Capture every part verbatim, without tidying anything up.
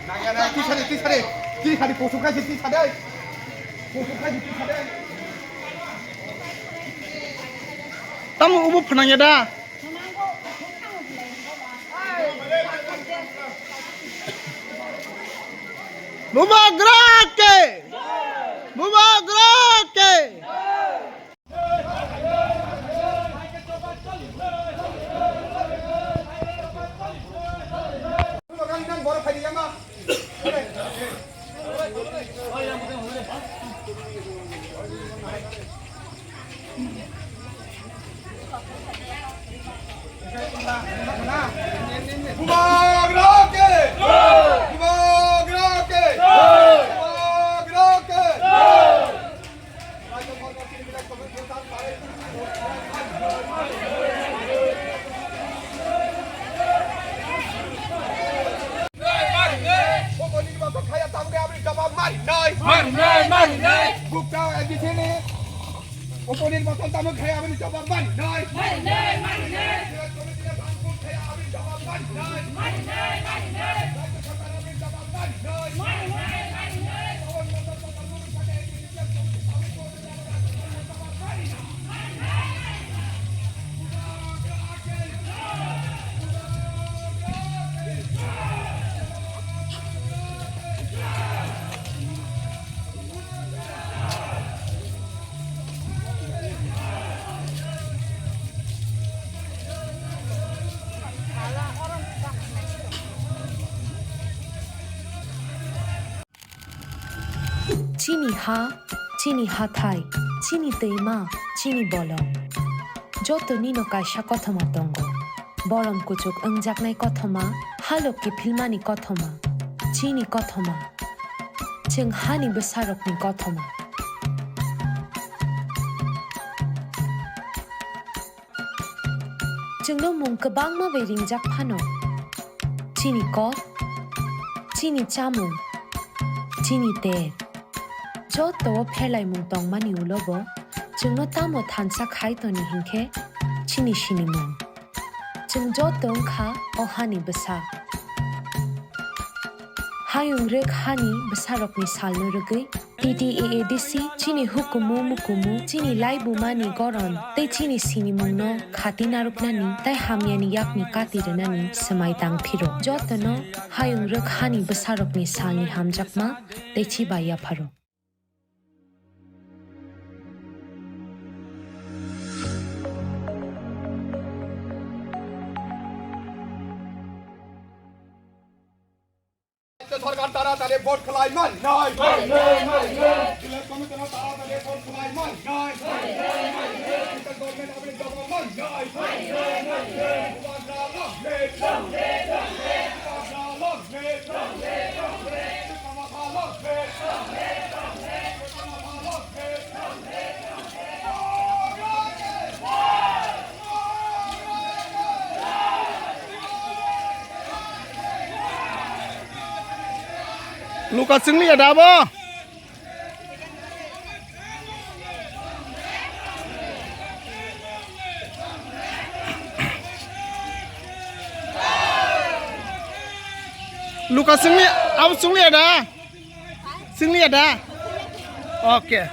Nangya na, twi sadi, twi sadi, twi sadi, kosok khai se, twi sadi. Kosok khai se, twi sadi. Tamo ubo phnangya da? Bubagra ke! Bubagra ke! Bubagra ke! Bubagra ke! Bubagra ke! Marinai, marinai, marinai. Bukta M D C ni uponirbachan tamo khai aboni jawab marinai. Marinai, marinai. Marinai, marinai. Rajya Sarkar aboni jawab marinai. Marinai, marinai. Chini ha, chini hathai, chini twima, chini bolong. Joto nino kaisa kothoma tongo. Borom kuchuk wngjaknai kothoma, halok kiphilmani kothoma, chini kothoma, chwng hani bwsarokni kothoma. Chwngno mung kwbangma bai ringjak phano, chini kok, chini chamung, chini ter, joto o pherlaimung tongmani ulo bo chwngno tamo thansa khai toni hinkhe chini sinimung. Chwng joto wngkha o hani bwsa. Hayung rwk hani bwsarokni salno rwgwi T T A A D C chini hukumu mukumu chini laibumani goron tei chini sinimungno khati narwknani tei hamyani yakni kati rwnani swmai tang phiro. Jotono hayung rwk hani bwsarokni salni hamjakma tei chibai yapharo. Rajya Sarkar taratari vote khlai mannai. Mannai, mannai. Village Commissioner taratari vote khlai mannai. Mannai, mannai. Central government aboni jawab mannai. Mannai, mannai. Bubagra long live. Long live, long live. Bubagra long live. Long live, long live. Bubagra long live. Long live, long live. Bubagra long live. Luka chwngli ya da bo? Luka chwngli, abo chwngli ya da? Chwngli ya da? Okay.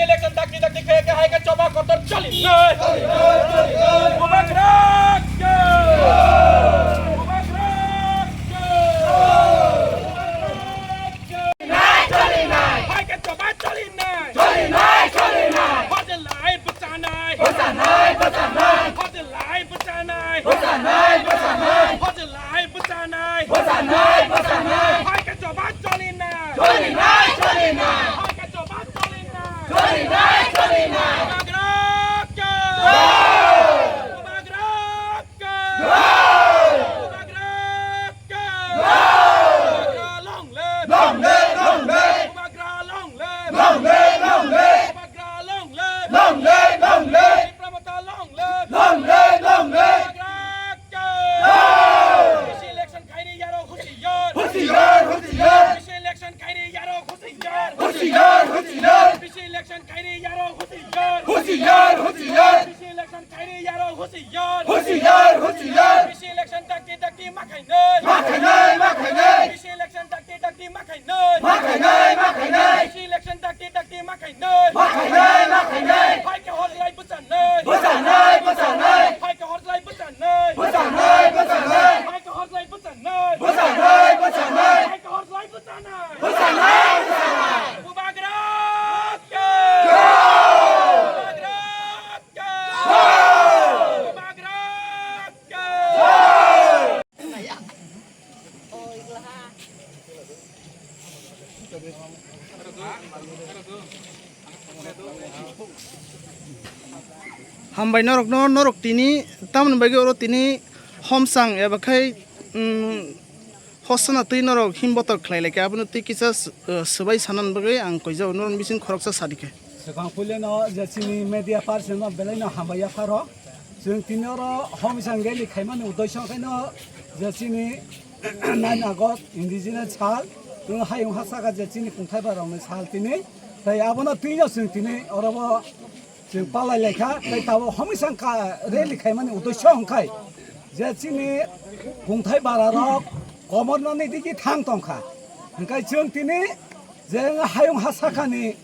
Election dakti dakti khe khe hai khe choba kotor choli nai. Choli nai, choli nai, choli nai. Bubagra ke. Bubagra ke. Bubagra ke. Nai, choli nai. Hai khe choba choli nai. Choli nai, choli nai. Hojel lai bwchanai. Bwchanai, bwchanai. Hojel lai bwchanai. Bwchanai, bwchanai. Hojel lai bwchanai. Bwchanai, bwchanai. Hai khe choba choli nai. Choli nai, choli nai. Hai khe choba choli nai. Choli nai, choli nai. Bubagra ke. Khairi yarok hosiyar. Hosiyar, hosiyar. Bisi election khairi yarok hosiyar. Hosiyar, hosiyar. Bisi election dakti dakti ma khainai. Ma khainai, ma khainai. Bisi election dakti dakti ma khainai. Ma khainai, ma khainai. Bisi election dakti dakti ma khainai. Ma khainai, ma khainai. Hai khe horjlai bwchanai. Bwchanai, bwchanai. Hai khe horjlai bwchanai. Bwchanai, bwchanai. Hai khe horjlai bwchanai. Bwchanai, bwchanai. Hai khe horjlai bwchanai. Bwchanai, bwchanai. Bubagra ke! Jai! Bubagra ke! Jai! Bubagra ke! Jai! Hambai norokno, norok tini tamoni bagwi oro tini homsang eba khai, um, hosana twi norok himbotok khlai lai kha, abono twi kisa s-, uh, swbai sanan bagwi ang koijao norok bising khoroksa sadi khe. Swkang puileno je chini media person no belai no hambai yapharo. Chwng tini oro homsang rally khaimani uddesyo khaino je chini nine August indigenous sal, nwng hayung ha saka je chini kungthai barokni sal tini. Tai abono twino chwng tini orobo chwng palai laikha, tai tabo homsang ka rally khaimani uddesyo hwnkhe je chini kungthai bararok komornani digi thang tongkha. Hwnkhe chwng tini je hayung ha sakani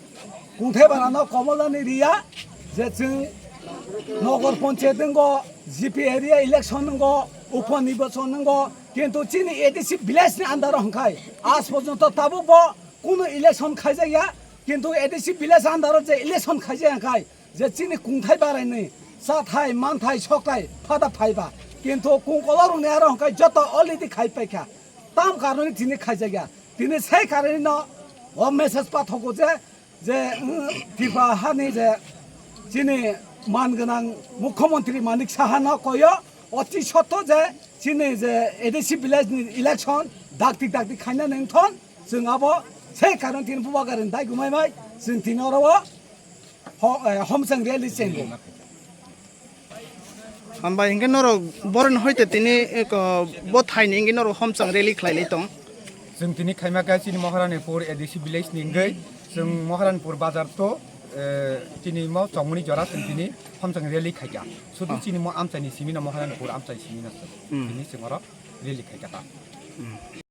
kungthai barano komornani riya je chwng nogor ponchayat wngo, G P area election wngo, upo nirbachon wngo, kintu chini A D C village ni under o hwnkhe aaj porjonto tabuk bo kunu election khaijakya, kintu A D C village under o je election khaijak hwnkhe je chini kungthai baraini chathai, manthai, sokthai phada phaiba. Kintu kungkolorokni aro hwnkhe joto already khai paikha. Tam karoni tini khaijakya. Tini sei karoni no o message pathogo je, je, mm, Tripura hani je chini man gwnang Mukhyamantri Manik Saha no koyo oti sotto je chini je A D C village ni election dakti dakti khaina nengthon. Chwng abo sei karon tini bubagra ni dai gumai mai chwng tini oro o ho-, eh, homsang rally chengo. Hambai hwnkhe norok boroni hoite tini, eh, ko-, bo thaini hwnkhe norok homsang rally khlai lai tong. Chwng tini khaima kha chini Maharanipur A D C village ni hwnkhe chwng Maharanipur bazar to, eh, chini mo chongmani jora chwng tini homsang rally khaikha. Sudu chini mo amchaini simi no Maharanipur amchai simi no chwng. Hmm. Tini chwng oro rally khaikha ta. Hmm.